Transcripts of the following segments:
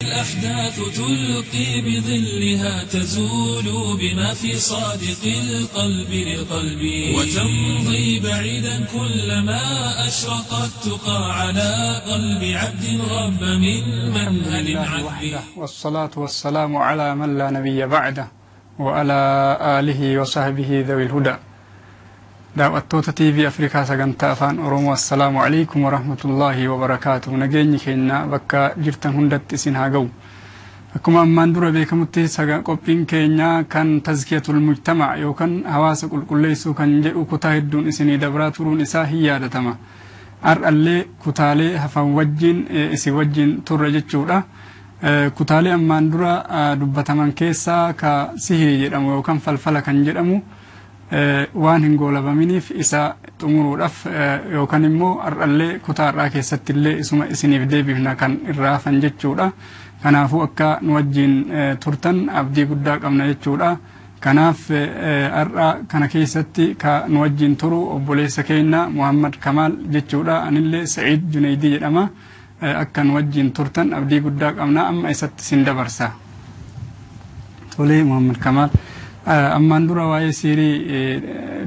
الأحداث تلقي بظلها تزول بما في صادق القلب للقلب وتمضي بعيدا كلما أشرقت تقى على قلب عبد غب من منهل عذب. والصلاة والسلام على من لا نبي بعده وعلى آله وصحبه ذوي الهدى. Daawwattoota TV Afrikaa sagantaa Afaan Oromoo, assalaamu alaikum warahmatullaahi wabarakaatu. Nageenyi keenya bakka jirtan hundatti isin haa ga'u. Akkuma ammaan dura beekamutti, qophiin keenya kan tazkiyatul mujtamac yookaan hawaasa qulqulleessuu kan jedhu kutaa hedduun isinii dabraa turuun isaa hin yaadatama. Har'allee kutaalee hafan wajjin isin wajjin turre jechuudha. Kutaalee ammaan dura dubbataman keessaa ka sihirii jedhamu yookaan falfala kan jedhamu waan hin goolabaminiif isa xumuruudhaaf yookaan immoo har'allee kutaa har'aa keessatti illee isuma isiniif deebifna kan irraa hafan jechuudha. Kanaafuu akka nu wajjin turtan abdii guddaa qabna jechuudha. Kanaaf har'a kana keessatti ka nu wajjin turu obboleessa keenya Muhammad Kamaal jechuudha. Anillee Sa'iid Junaydii jedhama. Akka nu wajjin turtan abdii guddaa qabna, amma isatti isin dabarsa. Tolee, Muhammad Kamaal. Ammaan dura waa'ee siirii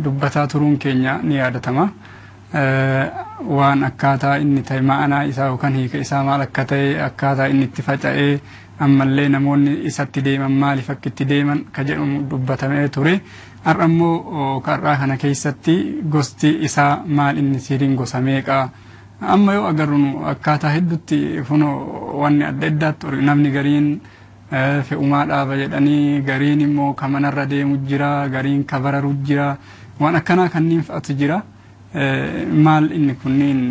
dubbataa turuun keenya ni yaadatama. Waan akkaataa inni ta'e, ma'anaa isaa yookaan hiika isaa maal akka ta'e, akkaataa inni itti faca'ee, ammallee namoonni isatti deeman maaliif akka itti deeman ka jedhamu dubbatamee ture. Har'a immoo har'aa kana keessatti gosti isaa maal, inni siiriin gosa meeqaa? Amma yoo agarru akkaataa hedduutti kunoo wanni adda addaatti namni gariin fe'umaa dhaaba jedhanii, gariin immoo ka manarra deemu jira, gariin ka bararu jira, waan akkanaa kanneen fa'atu jira. Maal inni kunniin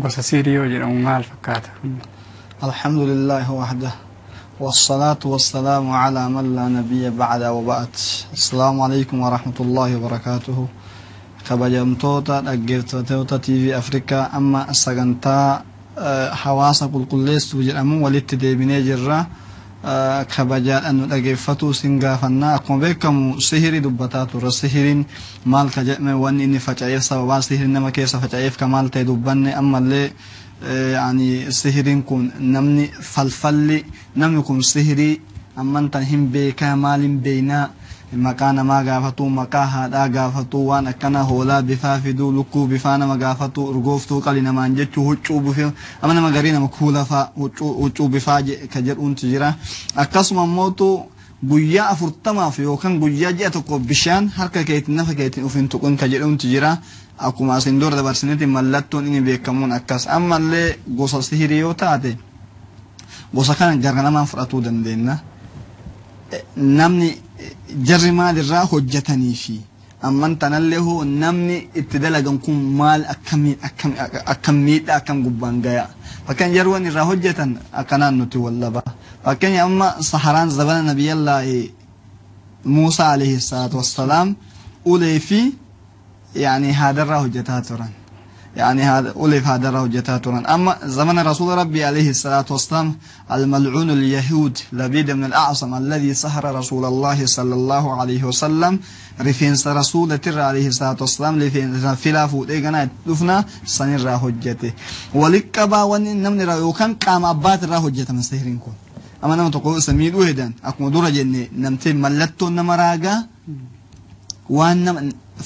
gosa siirii yoo jedhamu maal fakkaata? الحمد لله وحده والصلاة والسلام على من لا نبي بعد وبعد. السلام عليكم ورحمة الله وبركاته. Kabajamtoota dhaggeeffattoota TV Afrikaa, amma sagantaa hawaasa qulqulleessuu jedhamu walitti deebinee jirra. Kabajaadhaan nu dhageeffatu sin gaafannaa. Akkuma beekamu sihirii dubbataa turre. Sihiriin maal ka jedhame, wanni inni faca'eef, sababaa sihiriin nama keessa faca'eef ka maal ta'e dubbanne. Ammallee yani sihiriin kun, namni falfalli, namni kun sihirii amman tan hin beekaa, maal hin beeynaa, maqaa namaa gaafatu, maqaa haadhaa gaafatu, waan akkana, hoolaa bifaa fiduu, lukkuu bifaa nama gaafatu, urgooftuu qali namaan jechuu, huccuu bifaa, amma nama garii nama kuula faa, huccuu bifaa ka jedhuuntu jira. Akkasuma immootu guyyaa 40f yookaan guyyaa ji'a tokko bishaan harka keetiin nafa keetiin uf hin tuqin ka jedhuuntu jira. Akkuma asin dura dabarsinetti mallattoon inni beekamuun akkas. Ammallee gosa sihirii yoo taate, gosa kana gara lamaan fudhatuu dandeenya. Namni jarri maalirraa hojjetanii fi amman tanallee hoo namni itti dalagan kun maal, akkamiin akkam miidhaa akkam gubbaan gaya? Fakkeenya jarri waan irraa hojjetan akkanaan nuti wallaba. Fakkeenya amma saharaan zabana nabiyyallaahi Muusaa alayhi salaatu wassalaam ulee fi yani haadarraa hojjetaa turan, يعني هذا ألف هذا راه. أما زمن رسول ربي عليه الصلاة والسلام، الملعون اليهود لبيد من الأعصم الذي سهر رسول الله صلى الله عليه وسلم، rifeensa رسول تر عليه الصلاة والسلام rifeensa filaa fuudhee gana dhufna sanirraa hojjete waliqqabaa. Wanni namni yookaan qaama abbaat irraa hojjetama sihiriin kun. Amma nama tokko isa miidhuu hedan, akkuma dura jenne, namtee mallattoon nama raagaa waan nama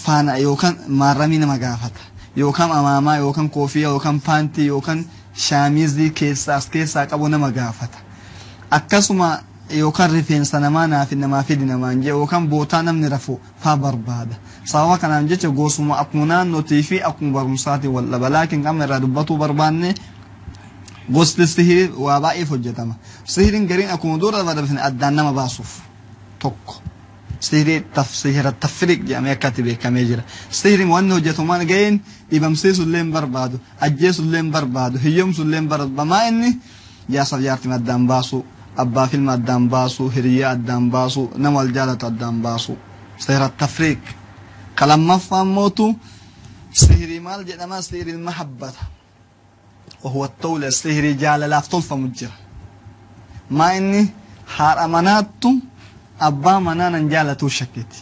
faana yookaan maarramii nama gaafata yookaan amaamaa yookaan koofiyaa yookaan paantii yookaan shaamizii keessaa as keessaa qabu nama gaafata. Akkasuma yookaan rifeensa namaa naaf namaa fidi namaan jee, yookaan bootaa namni rafu faa barbaada. Sababa kanaan jecha gosuma akkuma naannootii fi akkuma barumsaatiin wal dhaba. Laakiin qaama irraa dubbatuu barbaanne, gosti sihirii waa baay'eef hojjetama. Sihiriin gariin akkuma dura dabarfne addaan nama baasuuf tokko. Sihirii sihira tafriq jedhamee akkatti beekamee jira. Sihiriin wanni hojjetu maal ga'een dhibamsiisullee hin barbaadu, ajjeesullee hin barbaadu, hiyyoomsullee hin barbaadu. Maa inni jaarsaaf jaartiin addaan baasu, abbaa fi ilma addaan baasu, hiriyyaa addaan baasu, nama wal jaalatu addaan baasu. Sihira tafriq. Ka lammaffaan mootu sihirii maal jedhama? Sihirii mahabbata. وهو التولى، sihirii jaalalaaf tolfamu jira. Maa inni haadha manaattu abbaa manaa nan jaalatuu shakkitti.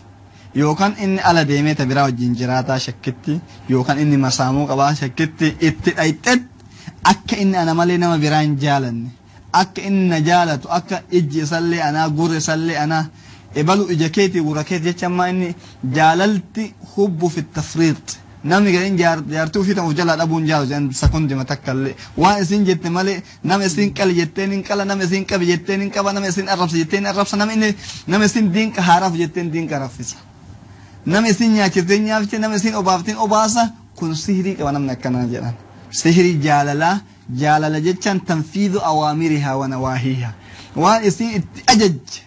Yookaan inni ala deemee ta biraa wajjin jiraataa shakkitti, yookaan inni masaamuu qabaa shakkitti, itti dhayxet akka inni ana malee nama biraa hin jaalanne. Akka inni na jaalatu akka ijji isallee anaa gurri isallee anaa ebalu ija keetii gurra keetii jecha ammaa inni jaalalti hubbu fi tafriiq. Namni gariin jaartii ofii ta'uuf jalaa dhabuun jaalu jedhan sekondima takka illee waan isin jette malee nama isin qali jetteen hin qala, nama isin qabi jetteen hin qaba, nama isin arrabsa jetteen arrabsa, nama inni nama isin diinqa haaraaf jetteen diinqa raffisa, nama isin nyaachifteen nyaachifte, nama isin obaafteen obaasa. Kun sihirii qaba namni akkanaa jedhan. Sihirii jaalalaa, jaalala jechaan tanfiidu awaamirihaa wa nawaahiihaa, waan isin itti ajajje,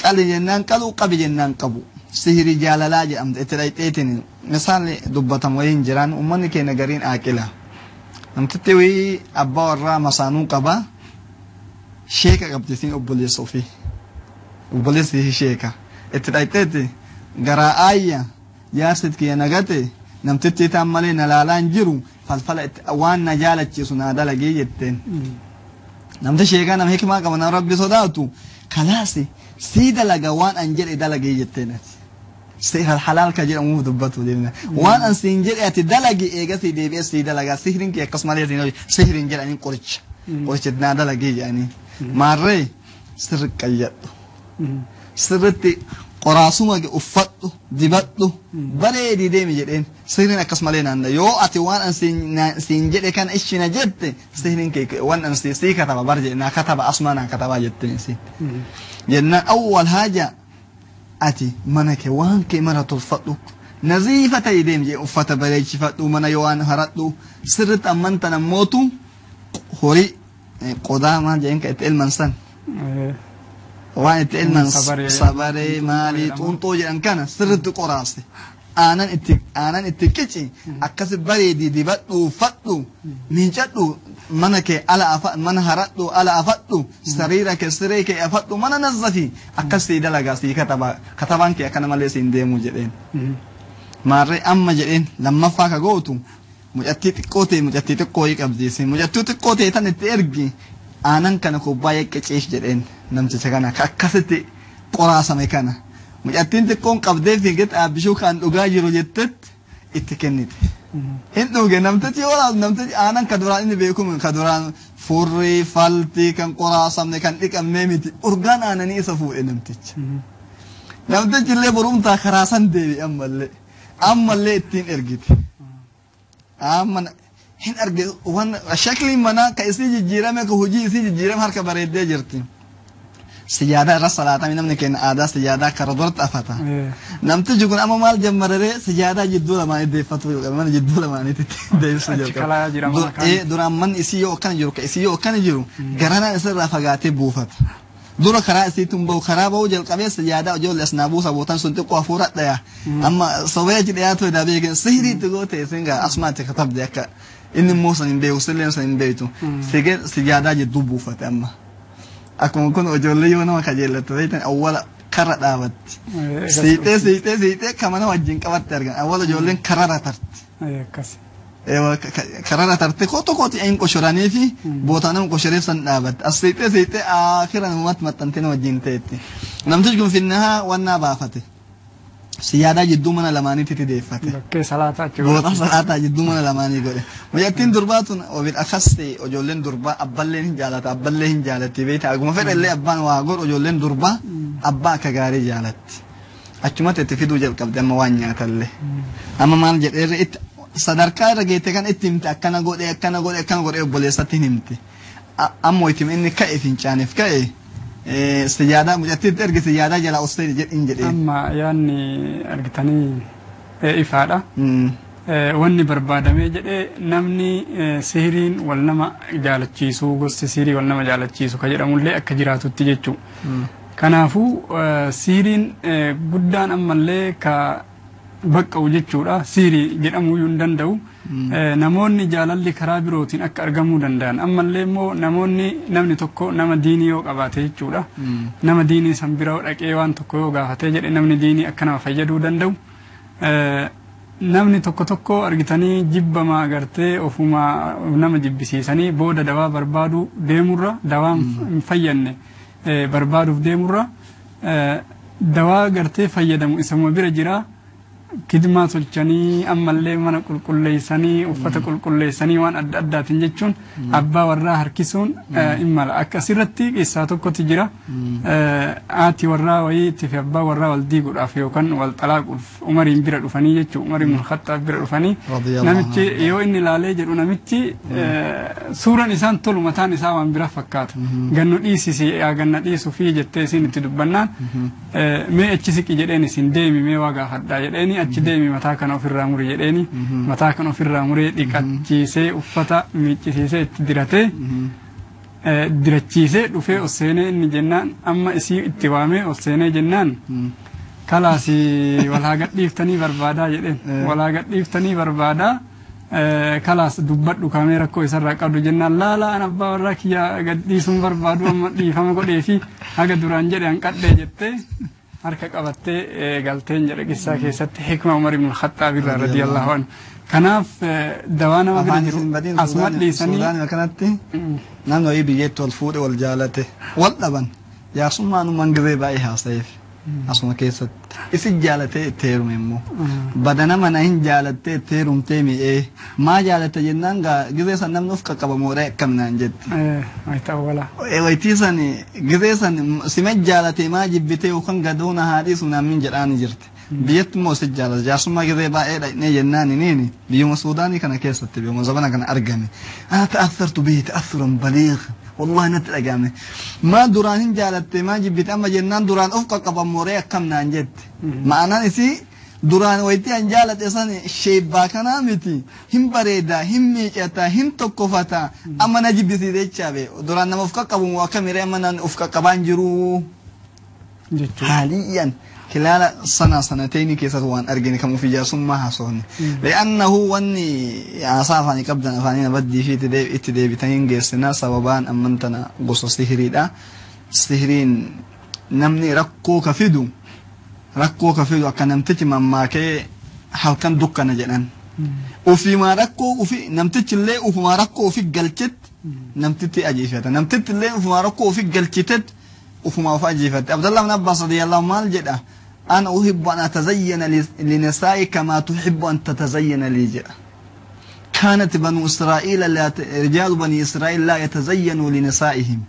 qali jennaan qalu, qabi jennaan qabu, sihirii jaalalaa jedhamte. Itti dhayxeetiin misaalli dubbatamu wayiin jiraan ummanni keenya gariin aaqila. Namtitti wayii abbaa warraa masaanuu qaba, sheeka qabdi isin obboleessa ofii, obboleessi ishii sheeka. Itti dhayxeeti garaa aayya jaarsit kiyya nagate, namtitti taan malee na laalaa hin jiru, falfala waan na jaalachiisu naa dalagee jetteen. Namti sheekaa nama hikmaa qaba, nama rabbi sodaatu, kalaasi sii dalaga, waan an jedhe dalagee jetteen. Ati sihir halaal ka jedhamuuf dubbatu deemna, waan an siin jedhe ati dalagi, eegasii deebi'ee sii dalagaa, sihiriin kee akkasumallee siin hojii sihiriin jedhanii qoricha qoricha naa dalagee jedhanii. Maarree sirri qayyadhu, sirritti qoraasuma uffadhu, dibadhu, bareedii deemi jedheen. Sihiriin akkasumallee naanna yoo ati waan an siin jedhe kana ishina jette, sihiriin kee waan an sii kataba bar jedhe, naa kataba, asuma naa katabaa jetteen siin jennaan. Awwal haaja ati mana kee waan kee mara tolfadhu, naziifa ta'e deemi jedhe, uffata bareechifadhu, mana yoo waan haradhu sirritti. Amman tana mootu horii qodaa maal jedhen ka itti elman san, waan itti elman, sabaree maalii xuunxoo jedhan kana sirritti qoraase, aanan itti qici, akkasi bareedii dibadhu, uffadhu, miicadhu, mana kee ala afa, mana haradhu, ala afadhu, sariira kee, siree kee afadhu, mana nazzafi, akkas sii dalagaa, sii kataba, katabaan kee akkana malee siin deemuu jedheen. Maarree amma jedheen lammaffaa ka gootu mucattii xiqqoo ta'e, mucattii xiqqoo wayii qabdi, mucattii xiqqoo ta'e tan itti ergi, aanan kana kubbaayya qiciif jedheen. Namticha kana ka akkasitti qoraasame kana mucattiin xiqqoon qabdee fiigee dhaabbishuu kan dhugaa jiru jettetti itti kennite. Hin dhuge namtichi. Yoo laalu namtichi aanan ka duraan inni beeku ka duraan furrii faltii kan qoraasamne kan dhiqamnee miti, urgaan aananii isa fuudhe namticha. Namtichi illee borumtaa karaa san deebi'e, ammallee ittiin ergite. Amma hin arge waan shakliin manaa ka isii jijjiirame, ka hojii isii jijjiirame, harka bareeddee jirti. Sijaadaa irra salaatame, namni keenya aadaa sijaadaa kara duratti afata. Namtichi kun amma maal jammararee sijaadaa jidduu lamaanii deeffatu jalqabe, mana jidduu lamaaniitti deebisuu jalqabe. Duraan manni isii yoo akkana jiru, ka isii yoo akkana jiru, garanaan isarraa fagaatee buufata. Dura karaa isiitti hin bahu, karaa bahuu jalqabee sijaadaa ijoollee as naa buusa, bootan sun xiqqoo hafuura dhaya. Amma sobee achi dhiyaatu edaa beekin sihiriitti goote isin gaa asumaatti katabde, akka inni immoo san hin beeku, silleen san hin beektu. Sigee sijaadaa jidduu buufate amma. Akkuma kun ijoollee yoo nama kajeellattu beektan awwala karra dhaabatti. Siixee siixee siixee ka mana wajjin qabatte argan. Awwala ijoolleen kararra tarti. Kararra tarte, kootu kootu hin qoshoranii fi bootaa nama qoshoreef san dhaabatte. As siixee siixee akira namumatti maxxantee nama wajjin ta'etti. Namtichi kun finnahaa wannaa baafate. Siyaadaa jidduu mana lamaaniitti deeffate. Bakkee salaataa achi Boota salaataa jidduu mana lamaanii godhe. Mucattiin durbaa tun ofiin akkas ta'e, ijoolleen durbaa abballee hin jaalata, abballee hin jaalatti beekta. Akkuma fedhallee abbaan waa godhu, ijoolleen durbaa abbaa akka gaarii jaalatti. Achumatti itti fiduu jalqabde amma waan nyaatallee. Amma maal jedheerre, itti sadarkaa irra geette kan itti himte, akkana godhe, akkana godhe, akkana godhe, obboleessatti hin himte. Ammoo itti inni ka'e fincaaneef ka'e, sijaadaa mucattiitti ergi, sijaadaa jalaa osoo jedhin jedheen. Amma yaanni argitanii ifaadha. Wanni barbaadamee jedhee namni sihiriin wal nama jaalachiisuu, gosti sihirii wal nama jaalachiisu ka jedhamullee akka jiraatutti jechuu. Kanaafuu sihiriin guddaan ammallee ka baqqa'u jechuudha. Sihirii jedhamuu hin danda'u. Namoonni jaalalli karaa birootiin akka argamuu danda'an, ammallee immoo namoonni namni tokko nama diinii yoo qabaate jechuudha. Nama diinii san bira dhaqee waan tokko yoo gaafatee jedhe, namni diinii akka nama fayyaduu danda'u. Namni tokko tokko argitanii jibbamaa agartee ofuma nama jibbisiisanii booda dawaa barbaaduu deemurra, dawaan hin fayyadne barbaaduuf deemurra, dawaa gartee fayyadamu isuma bira jira. Kidmaa tolchanii ammallee mana qulqulleessanii uffata qulqulleessanii waan adda addaatiin jechuun abbaa warraa harkisuun hin mala. Akka asirratti keessaa tokkotu jira. Haati warraa wayii itti fi abbaa warraa wal diiguudhaaf yookaan wal xalaaquuf Umariin bira dhufanii jechuudha. Umar ibn Khattaab bira dhufanii namichi yoo inni ilaalee jedhu namichi suuraan isaan tolu mataan isaa waan bira fakkaata. Gannu dhiisisi ganna dhiisuufi jettee isin itti dubbannaan mee achi siqi jedheen isin deemi mee waa gaafadhaa jedheeni achi deemi mataa kana ofirraa muri jedheeni mataa kana ofirraa muree dhiqachiisee uffata miiccisiisee itti diratee dirachiisee dhufee ol seenee inni jennaan amma isii itti waamee ol seenee jennaan kalaas walaa gadhiiftanii barbaadaa jedheen walaa gadhiiftanii barbaadaa kalaas dubbadhu kaamee rakkoo isarraa qabdu jennaan laala an abbaa warraa kiyya gadhiisuun barbaadu amma dhiifama godhee fi haga duraan jedhe hanqadhee jettee harka qabattee galteen jedhe qissaa keessatti hikma Umar ibn Khattaab irraa radiyallahu anhu. Kanaaf dawaa nama bira jiru asuma dhiisanii. Suudaan kanatti namni wayii biyyeetti wal fuudhe wal jaalate wal dhaban jaarsummaan uumaan gizee baay'ee haasa'eef asuma keessatti isin jaalatee itti heerume immoo badana mana hin jaalattee itti heerumtee mi'ee maa jaalatte jennaan gaa gizee san namni of qaqqabamoodha akkam naan jette. Wayitii san gizee san sima jaalatee maa jibbitee yookaan gadoona haadhiisu naammin jedhaani jirti. Biyyatti immoo si jaalata jaarsummaa gizee baay'ee dhaqnee jennaan iniini biyyuma Suudaanii kana keessatti biyyuma zabana kana argame. Ana ta'assartu bihi ta'assuran baliiga. Wallahi natti dhagahame. Maa duraan hin jaalatte maa jibbite amma jennaan duraan of qaqqaban mooree akkam naan jette. Ma'anaan isii duraan wayitii an jaalate san sheebbaa kanaa miti hin bareedaa hin miicataa hin tokkofataa amma na jibbisiise jechaa bee duraan nama of qaqqabu moo akkamiree amma naan of qaqqabaan jiruu. Haaliyyan kilaala sana sanatayni keessatti waan argine kan ofii jaarsummaa haasofne. Li'annahu wanni haasaa afaanii qabdan afaanii nabaddii fi itti deebitanii hin geessina sababaan amman tana gosa sihiriidha. Sihiriin namni rakkoo ka fidu akka namtichi mammaakee halkan dukkana jedhan. Ofiimaa rakkoo ofii namtichi illee ofumaa rakkoo ofii galchetti namtitti ajiifata. Namtitti illee ofumaa rakkoo ofii galchitetti ofumaa of ajiifatte. Abdallah ibn Abbas radiyallahu maal jedha? أنا أحب أن أتزين لنسائي كما تحب أن تتزين لي جاء. كانت بنو إسرائيل لا رجال بني إسرائيل لا يتزينوا لنسائهم.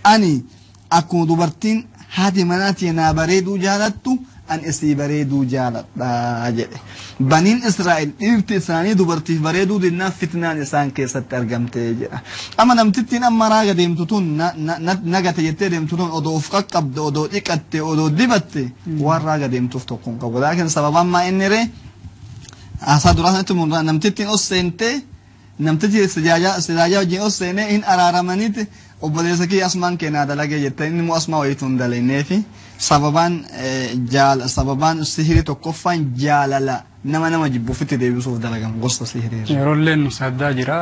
أني أكون دبرتين هذه مناتي نابريدو جالتو أن إسي بريدو جالت بنين إسرائيل إبتساني دبرتي بريدو دينا فتنان إسان كيسة ترجمتي جاء. أما نمتتين أما راغ ديمتتون نغت يتي ديمتتون أدو أفقك قبض أدو إكتي أدو دبتي وراغ ديمتوف تقون قبض. لكن سببا ما إني ري أصاد راسنتم نمتتين أسنتي نمتتي سجاجة وجين أسنة إن أرارمانيت obboleessa kiyya asmaan keenyaa dalagee jette inni immoo asmaa wayituu hin dalagneefi sababaan sababaan sihirii tokkoffaan jaalala nama nama jibbuufitti deebisuuf dalagamu gosa sihirii. Yeroo illee nu saddaa jira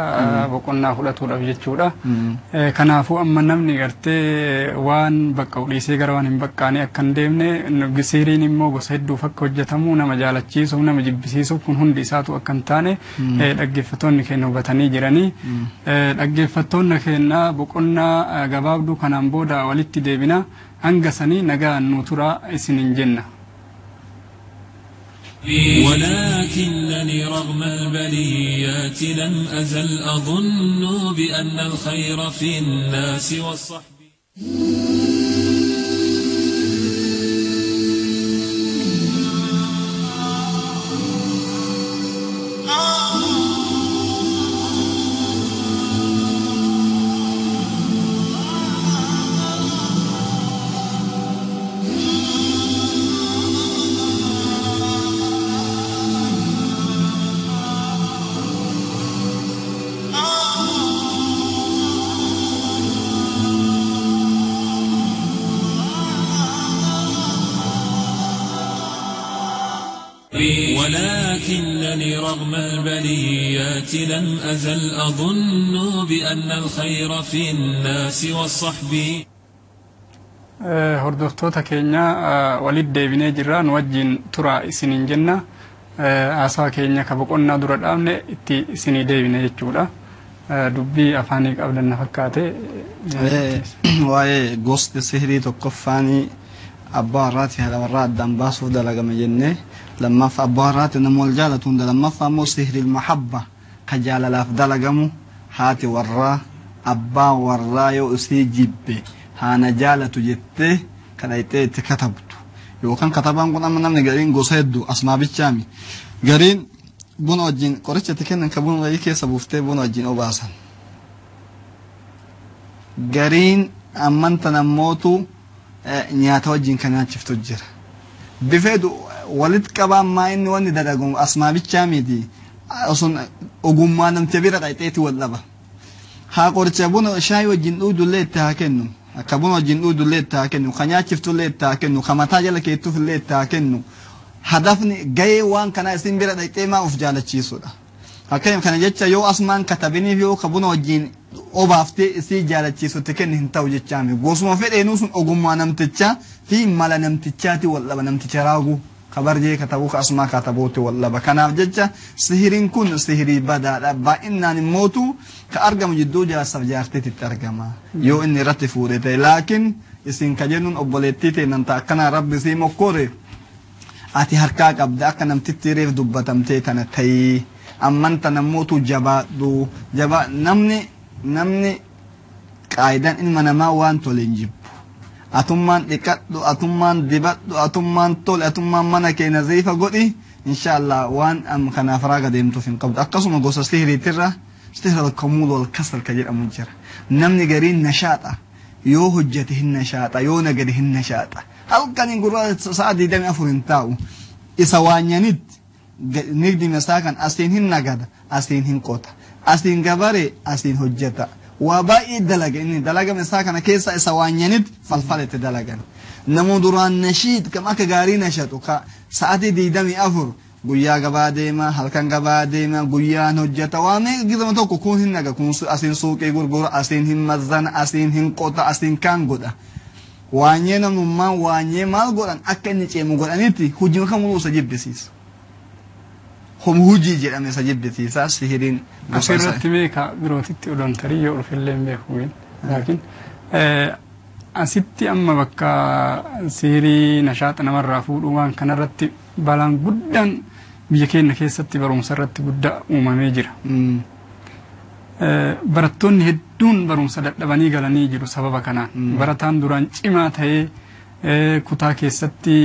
boqonnaa fudhatuudhaaf jechuudha. Kanaafuu amma namni gartee waan bakka dhiisee gara waan hin baqqaane akka hin deemne sihiriin immoo gosa hedduuf akka hojjetamu nama jaalachiisuuf nama jibbisiisuuf kun hundi isaatu akka hin taane dhaggeeffattoonni keenya hubatanii jiranii. Dhaggeeffattoonni keenya boqonnaa gabaabduu kanaan booda walitti deebina hanga sanii nagaan nu turaa isiniin jenna. ولكنني رغم البليات لم أزل أظن بأن الخير في الناس والصحب. ولكنني رغم البليات لم أزل أظن بأن الخير في الناس والصحب. Hordoftoota keenya walitti deebinee jirra nu wajjin tura isiniin jenna haasaa keenya ka boqonnaa dura dhaabne itti isinii deebine jechuudha. Dubbii afaanii qabdan na fakkaate. Waa'ee gosti sihirii tokkoffaanii Abbaa warraati haadha warraa addaan baasuuf dalagame jennee, lammaffaa abbaa warraati nama wal jaalatu hunda, lammaffaa immoo sihriil mahabba ka jaalalaaf dalagamu, haati warraa abbaa warraa yoo isii jibbe haana jaalatu jettee kadhayxee itti katabdu, yookaan katabaan kun amma namni gariin gosa hedduu asmaa bichaami, gariin buna wajjin qoricha itti kennan ka buna wayii keessa buuftee buna wajjin obaasan, gariin amman ammootu nyaata wajjin kan nyaachiftu jira. Bifeedu walitti qabaan maa inni wanni dalagamu asmaa bichaa miti, osoo ogummaa namticha bira dhaqxeeti wal dhaba. Haa qoricha buna shaayii wajjin dhuudullee itti haa kennu, akka buna wajjin dhuudullee itti haa kennu, ka nyaachiftullee itti haa kennu, ka mataa jala keettuufillee itti haa kennu. Hadafni gahee waan kanaa isin bira dhaqxee maa of jaalachiisudha. Akkam kana jecha yoo asmaan katabiniif yoo ka buna wajjin obaaftee isii jaalachiisutti kenni hin ta'u jechaami. Gosuma fedheenuu sun ogummaa namtichaa fi mala namtichaati wal dhaba, namticha raaguu kabarjee katabuu ka asmaa katabuutti wal dhaba. Kanaaf jecha sihiriin kun sihirii badaadha. Baay'inaan immootu ka argamu jidduu jaarsaaf jaartiitti argama. Yoo inni irratti fuudhe ta'e, laakiin isin ka jennuun obboleettii teenan ta'a akkanaa rabbi sii mokkoore ati harkaa qabda akka namtitti reef dubbatamtee tana ta'ii amman tana mootu jabaadhu jabaa. Namni qaayidaan ilma namaa waan tole hin jibbu. Atummaan dhiqadhu, atummaan dibadhu, atummaan tole, atummaan mana kee naziifa godhi, insha Allah waan am kanaaf raaga deemtuuf hin qabdu. Akkasuma gosa sihiriitirra sihira alkamuul wal kasal ka jedhamu jira. Namni gariin nashaaxa, yoo hojjete hin nashaaxa, yoo nagade hin nashaaxa, halkaniin gurraa sa'a 24 hin taa'u. Isa waanyanitti nigdi isaa kan asiin hin nagada, asiin hin qota, asiin gabare, asiin hojjeta, waa baay'ee dalaga. Inni dalagama isaa kana keessa isa waanyanitti falfalette dalagan. Namu duraan nashiid kam akka gaarii nashatu ka sa'atii 24 guyyaa gabaa deema, halkan gabaa deema, guyyaan hojjeta, waa meeqa gizama tokko kun hin naga, kun asiin suuqii gurgura, asiin hin mazzana, asiin hin qota, asiin kaan godha. Waanyee namummaan waanyee maal godhan akka inni ceemu godhanitti hujii kamuu isa jibbisiisa. Hujii jedhame isa jibbisiisa sihiriin. Asirratti meeqa birootitti odoon tarii yoo dhufillee hin beeku, laakiin asitti amma bakka sihirii nashaaxa namarraa fuudhuu waan kanarratti balaan guddaan biyya keenya keessatti barumsa irratti guddaa uumamee jira. Barattoonni hedduun barumsa dadhabanii galanii jiru sababa kanaan. Barataan duraan cimaa ta'ee kutaa keessatti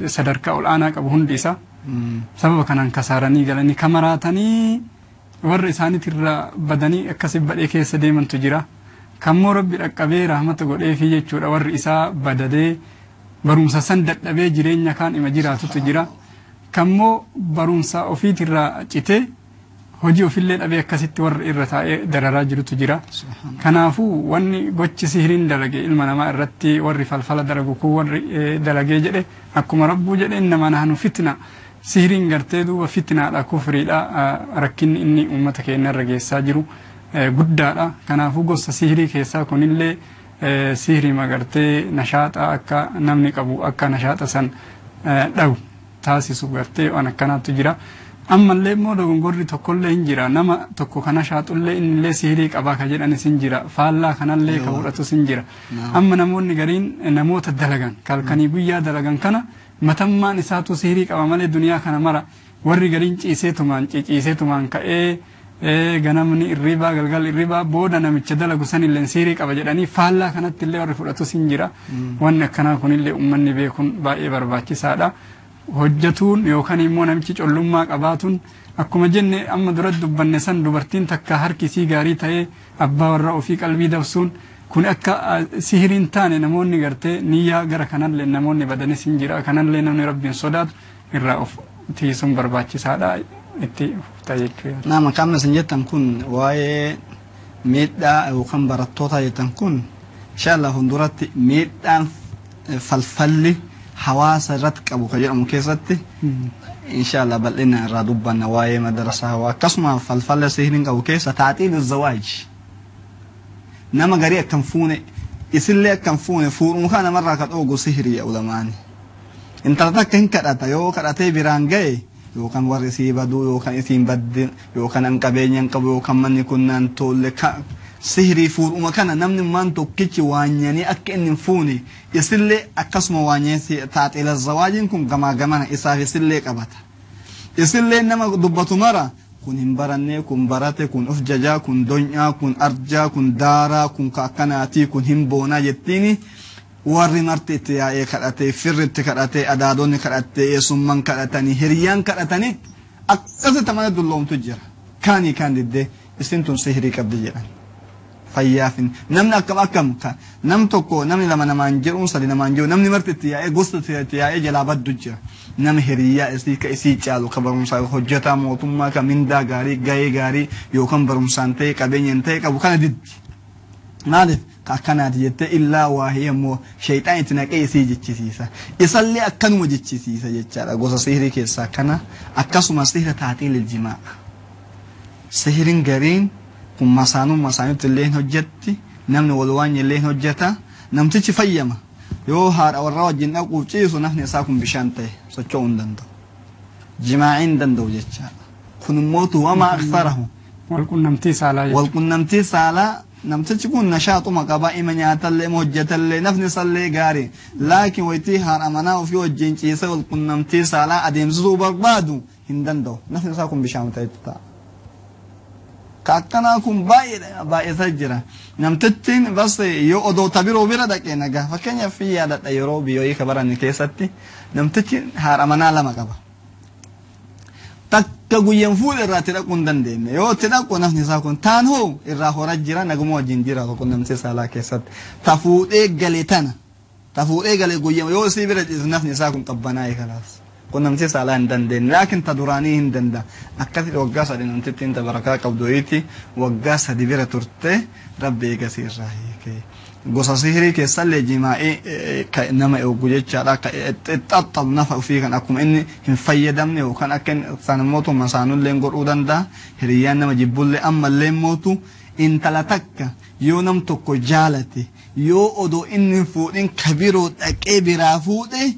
sadarkaa ol'aanaa qabu hundi isaa sababa kanaan kasaaranii galanii kamaraatanii warra isaaniitirraa badanii akkasi badhee keessa deemantu jira. Kammoo rabbi dhaqqabee rahmata godheefi jechuudha, warri isaa badadee barumsa san dadhabee jireenya kaan ima jiraatutu jira. Kammoo barumsa ofiitirraa citee hojii ofillee dhabee akkasitti warra irra taa'ee dararaa jirutu jira. Kanaafuu wanni gochi sihiriin dalage ilma namaa irratti, warri falfala dalagu kun warri dalagee jedhe akkuma rabbuu jedhe innama nahnu fitna. Sihiriin gartee duuba fitnaadha, kufriidha, rakkinni inni uummata keenya irra geessaa jiru guddaadha. Kanaafuu gosa sihirii keessaa kunillee sihirii magartee nashaaxa akka namni qabu akka nashaaxa san dhabu taasisu gartee waan akkanaatu jira. Ammallee immoo dogongorri tokkollee hin jira. Nama tokko kana shaaxullee innillee sihirii qabaa ka jedhanis hin jira. Faallaa kanallee ka fudhatus hin jira. Amma namoonni gariin namoota dalagan kalkanii guyyaa dalagan kana matammaan isaatu sihirii qaba malee duniyaa kana mara warri gariin ciiseetumaan ciciiseetumaan ka'ee ganamni irribaa galgal irribaa booda namicha dalagu sanillee sihirii qaba jedhanii faallaa kanatti illee warri fudhatus hin jira. Wanni akkanaa kunillee uummanni beekuun baay'ee barbaachisaadha. Hojjatuun yookaan immoo namichi collummaa qabaatuun akkuma jenne amma dura dubbanne san, dubartiin takka harki isii gaarii ta'ee abbaa warra ofii qalbii dabsuun kun akka sihiriin taane namoonni gartee niyyaa gara kanallee namoonni badanis hin jira. Kanallee namni rabbiin sodaatu irraa of tiisuun barbaachisaadha itti fufta jechuudha. Nama kam isin jettan kun waa'ee miidhaa yookaan barattoota jettan kun, inshallah fuulduratti miidhaan falfalli hawaasa irratti qabu ka jedhamu keessatti inshallah bal'ina irraa dubbanna waa'ee madarasaa hawaa. Akkasuma falfalla sihiriin qabu keessa taaxiilu zawaaj, nama garii akkam fuune isillee akkam fuune fuudhuu kana namarraa ka dhoogu sihirii ulamaani. Intala takka hin kadhata, yoo kadhatee biraan ga'e yookaan warri isii baduu yookaan isiin badde yookaan an qabeenya hin qabu yookaan manni kun naan tolle. Sihirii fuudhuma kana namni maan tokkichi waanyanii akka inni hin fuune isillee akkasuma waanyee taaxila zawaajiin kun gamaa gamana isaaf isillee qabata. Isillee nama dubbatu mara kun hin baranne, kun barate, kun uf jajaa, kun donyaa, kun arjaa, kun daaraa, kun ka akkanaatii, kun hin boonaa jettiini warri marti itti yaa'ee kadhatee, firri itti kadhatee, adaadonni kadhattee, eessummaan kadhatanii, hiriyyaan kadhatanii akkasitti mana dulloomtu jira. Kaanii kaan diddee isin tun sihirii qabdi jedhan. Fayyaafin namni akkam akkam nam tokko namni lama namaan jedhuun sadi namaan jedhu namni marti itti yaa'ee gosa itti yaa'ee jalaa baddu jira. Nama hiriyyaa isii ka isii caalu ka barumsaa hojjetaa mootummaa ka mindaa gaarii gahee gaarii yookaan barumsaan ta'e qabeenyaan ta'e qabu kana diddi. Maaliif ka akkanaati jettee illaa waahii immoo sheexaan itti naqee isii jechisiisa. Isallee akkanuma jechisiisa jechaadha gosa sihirii keessaa kana akkasuma sihira taaxiil jimaa. Sihiriin gariin kun masaanuu masaanutti illee hin hojjetti namni wal waan illee hin hojjeta namtichi fayyama. Yoo haadha warraa wajjin dhaquuf ciisu nafni isaa kun bishaan ta'e socho'uu hin danda'u. Jimaa'ii hin danda'u jechaadha. Kun immoo wamaa aktharahu. Walqunnamtii saalaa jechuudha. Walqunnamtii saalaa namtichi kun nashaaxuma qaba ima nyaatallee ima hojjetallee nafni isallee gaarii. Laakiin wayitii haadha manaa ofii wajjin ciisee walqunnamtii saalaa adeemsisuu barbaadu hin danda'u. Nafni isaa kun bishaan ta'etti ta'a. Ka akkanaa kun baay'eetaa jira. Namtittiin bas yoo odoo tabiroo bira dhaqee nagaa fakkeenyaaf yaadadha yeroo biyyoota ka baranne keessatti namtichi haadha manaa lama qaba. Takka guyyaan fuula irraa itti dhaquu hin dandeenye yoo itti dhaqu nafni isaa kun taan hoo irraa hora jira naguma wajjin jira qunnamtii saalaa keessatti. Ta fuudhee gale tana ta fuudhee gale guyyaan yoo isii bira ciisu nafni isaa kun qabbanaa'e kalaas. Qunnamtii saalaa hin dandeenye laakiin ta duraanii hin danda'a. Akkasitti waggaa sadi namtittiin ta barakaa qabdu wayiiti waggaa sadi bira turte rabbi eegasii irraa hiike. Gosa sihirii keessallee jimaa'ee nama eegu jechaadha. Ka xaxxabu nafa ofii kan akkuma inni hin fayyadamne yookaan akka isaan mootu masaanullee godhuu danda'a. Hiriyyaan nama jibbullee ammallee mootu intala takka yoo nam tokko jaalate yoo odoo inni hin fuudhin kabiroo dhaqee biraa fuudhe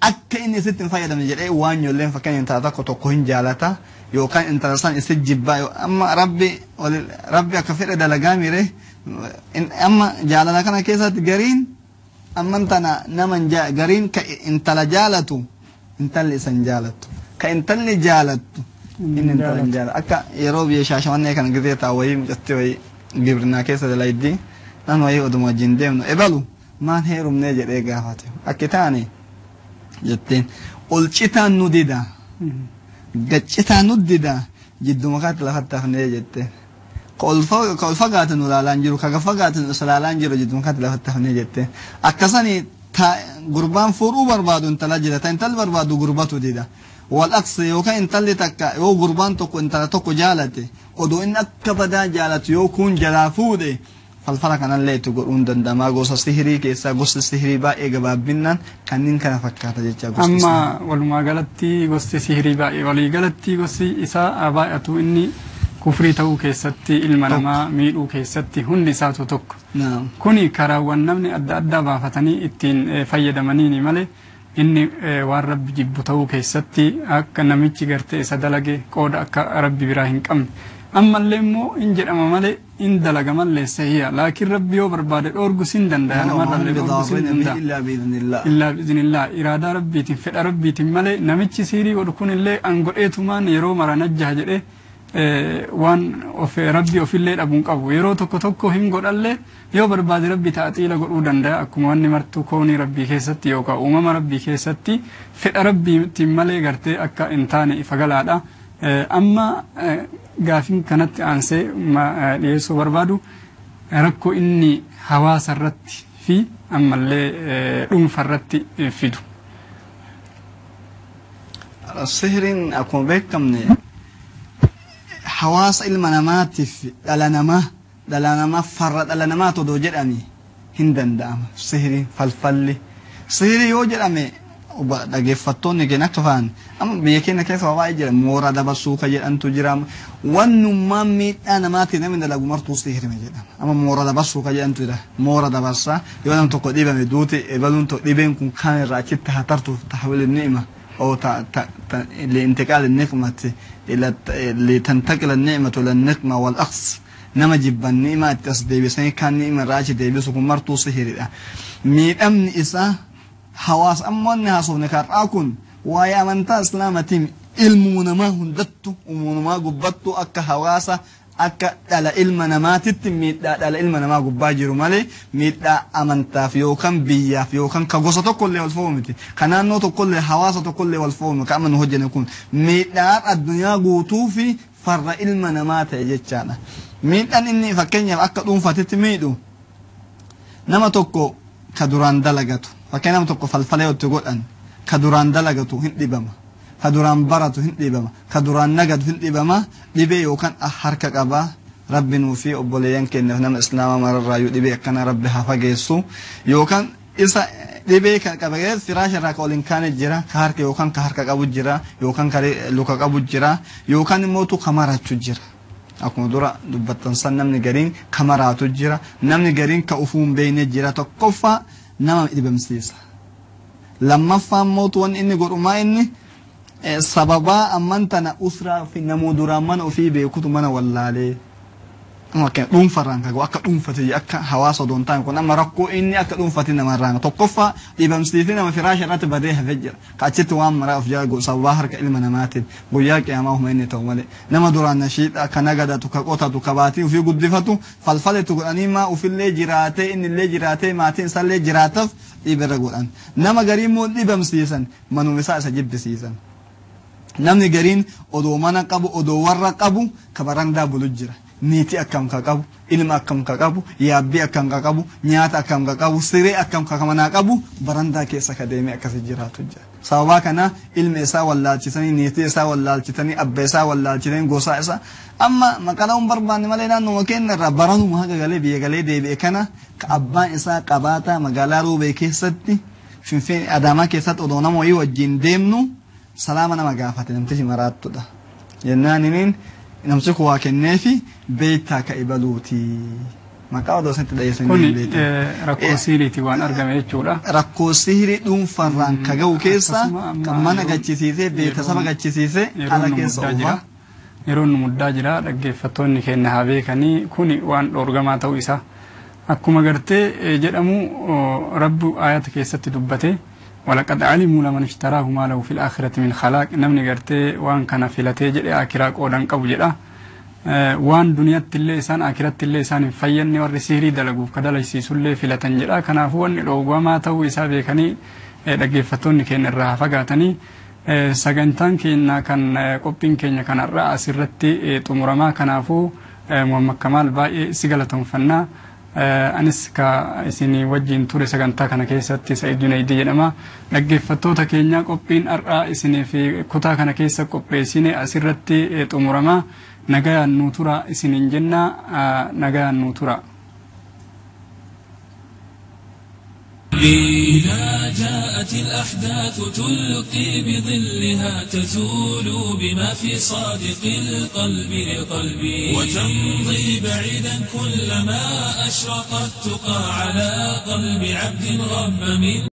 akka inni isitti hin fayyadamne jedhee waan ijoolleen fakkeenya intala tokko tokko hin jaalata yookaan intala san isi jibbaa amma rabbi akka fedhe dalagaa mire amma jaalala kana keessatti gariin amman tana nama gariin ka intala jaalatu intalli isa hin jaalattu ka intalli jaalattu inni intala hin jaalatu akka yeroo biyya Shaashamannee kana gizee ta'a wayii mucatti wayii gibrinaa keessa dalaydii nan wayii oduma wajjin deemnu ebalu maan heerumnee jedhee gaafate akki taane jetteen ol citaan nu dida gaccitaan nu dida jidduma kaatti lafatti hafnee jetteen ka ol fagaate nu laalaan jiru ka fagaate nu isa laalaan jiru jidduma kaatti lafatti hafnee jetteen akkasanii gurbaan fuudhuu barbaadu intala jira ta intalli barbaadu gurbatu dida wal aqsi yookaan intalli takka yoo gurbaan tokko intala tokko jaalate odoo inni akka badaa jaalatu yoo kun jalaa fuudhe falfala kanallee itti godhuun danda'ama gosa sihirii keessaa gosti sihirii baay'ee gabaabbinaan kanneen kana fakkaata jecha gosti. Amma walumaa galatti gosti sihirii baay'ee walii galatti gosti isaa baay'atu inni kufrii ta'uu keessatti ilma namaa miidhuu keessatti hundi isaatu tokko. Kuni karaawwan namni adda addaa baafatanii ittiin fayyadamaniini malee inni waan rabbi jibbu ta'uu keessatti akka namichi gartee isa dalage qooda akka rabbi biraa hin qabne. Ammallee immoo in jedhama malee in dalaga mallee sahiya laakiin rabbi yoo barbaade dhoorgus hin danda'a namarrallee dhoorgus hin danda'a illaa biiznillah iraadaa rabbiitiin fedha rabbiitiin malee namichi siirii godhu kunillee an godheetumaan yeroo mara najjaha jedhee waan of rabbi ofillee dhabuun qabu yeroo tokko tokko hin godhallee yoo barbaade rabbi taaxiila godhuu danda'a akkuma wanni martuu koonii rabbii keessatti yookaan uumama rabbii keessatti fedha rabbiitiin malee gartee akka hin taane ifa galaadha. Amma gaafin kanatti aansee dhiyeessuu barbaadu rakkoo inni hawaasa irratti fi ammallee dhuunfa irratti fidu. Sihiriin akkuma beekamne hawaasa ilma namaatiif dhala namaa farra dhala namaa odoo jedhame hin danda'ama. Sihiriin falfalli sihirii yoo jedhame dhaggeeffattoonni keenya akka fa'an amma biyya keenya keessa waa baay'ee jira moora dabarsuu ka jedhantu jira wannummaan miidhaa namaatiin namni dalagu martuu sihirime jedhama amma moora dabarsuu ka jedhantu jira moora dabarsaa yoo nam tokko dhibame duuti ebaluun tokko dhibeen kun kaan irraa achitti hatartuuf tahawil ni'ima أو لانتقال النقمة إلى لتنتقل النعمة إلى النقمة والأقص Nama jibban ni'imaa itti as deebisanii kaan ni'ima irraa achi deebisu kun martuu sihiridha. Miidhamni isaa hawaasa ammoo inni haasofne karraa kun waa'ee amantaa islaamaatiin ilmuu namaa hundattu umuunumaa gubbattu akka hawaasa akka dhala ilma namaatitti miidhaa dhala ilma namaa gubbaa jiru malee miidhaa amantaaf yookaan biyyaaf yookaan ka gosa tokkollee wal fo'u miti ka naannoo tokkollee hawaasa tokkollee wal fo'u miti ka amma nu hojjenne kun miidhaa addunyaa guutuu fi farra ilma namaa ta'e jechaadha. Miidhaan inni fakkeenyaaf akka dhuunfaatitti miidhu nama tokko ka duraan dalagatu fakkeenya nama tokko falfalee itti godhan ka duraan dalagatu hin dhibama. Ka duraan baratu hin dhibama ka duraan nagadu hin dhibama dhibee yookaan harka qabaa rabbi nuu fi obboleeyyan keenyaaf nama islaamaa mararraayyuu dhibee akkana rabbi haa fageessu yookaan isa dhibee kan qabee firaasha irraa ka ol hin kaane jira ka harka yookaan ka harka qabu jira yookaan ka luka qabu jira yookaan immootu ka marachu jira. Akkuma dura dubbattan san namni gariin ka maraatu jira namni gariin ka ufuu hin beekne jira tokkoffaa nama dhibamsiisa. Lammaffaa immootu wanni inni godhumaa inni sababaa amman tana usraa fi namuu duraan mana ofii beekutu mana wallaalee dhuunfarraan kagu akka dhuunfate akka hawaasa odoon taane kun amma rakkoo inni akka dhuunfate namarraan tokkoffaa dhibamsiisee nama firaasha irratti badee hafee jira ka achitti waan maraa of jala godhu sababaa harka ilma namaatiin guyyaa qiyaamaa huma inni ta'u malee nama duraan nashiidha ka nagadatu ka qotatu ka baatii ofii guddifatu falfaletu godhanii maa ofillee jiraatee innillee jiraatee maatiin isaallee jiraataf dhibirra godhan nama garii immoo dhibamsiisan manuma isaa isa jibbisiisan. Namni gariin odoo mana qabu odoo warra qabu ka barandaa bulu jira. Niitii akkam ka qabu, ilma akkam ka qabu, yaabbii akkam ka qabu, nyaata akkam ka qabu, siree akkam ka manaa qabu barandaa keessa ka deemee akkasi jiraatu jira. Sababaa kana ilma isaa wallaalchisanii, niitii isaa wallaalchisanii, abba isaa wallaalchisanii, gosaa isaa amma maqaa hin barbaanne malee naannoo keenya irraa baranuma haga galee biyya galee deebi'e kana ka abbaan isaa qabaataa magaalaa Roobee keessatti Finfinnee Adaamaa keessatti odoo nama wayii wajjin deemnu salaama nama gaafate namtichi maraattudha. Jennaan inni namtichi kun waa kenneefi beektaa ka ibaluuti. Maqaa odoo isinitti dhageessanii Kuni rakkoo sihiriiti waan argame jechuudha. Rakkoo sihirii dhuunfarraan ka ga'u keessa kan mana gachisiisee beeksisa gachisiisee ala keessa oofa. Yeroon nu muddaa jira dhaggeeffattoonni keenya haa beekanii kuni waan dhoorgamaa ta'uu isaa. Akkuma gartee jedhamu rabbi ayata keessatti dubbate ولقد علموا لمن اشتراه ما له في الآخرة من خلاق نمني قرتي وان كان فلتي جدي آكرا قودان قبو جدا وان دنيا اللي سان آكرت اللي سان فيني ور سيري دلقو كدليسيسو اللي فلتن جدا كنافو وان لوغوما تو إسا بيكني dhaggeeffattoonni keenya irraa fagaatanii sagantaan keenya kan qophiin keenya kanarraa asirratti xumuramaa kanaafuu Muhammad Kamaal baay'ee si galatoomfannaa. Anis ka isinii wajjin ture sagantaa kana keessatti Sa'id Junaydii jedhama. Dhaggeeffattoota keenya qophiin har'aa isiniif kutaa kana keessa qopheessine asirratti xumurama. Nagayaan nuu tura isiniin jenna nagayaan nuu tura. إذا جاءت الأحداث تلقي بظلها تزول بما في صادق القلب للقلب وتمضي بعيدا كلما أشرقت تقى على قلب عبد غب من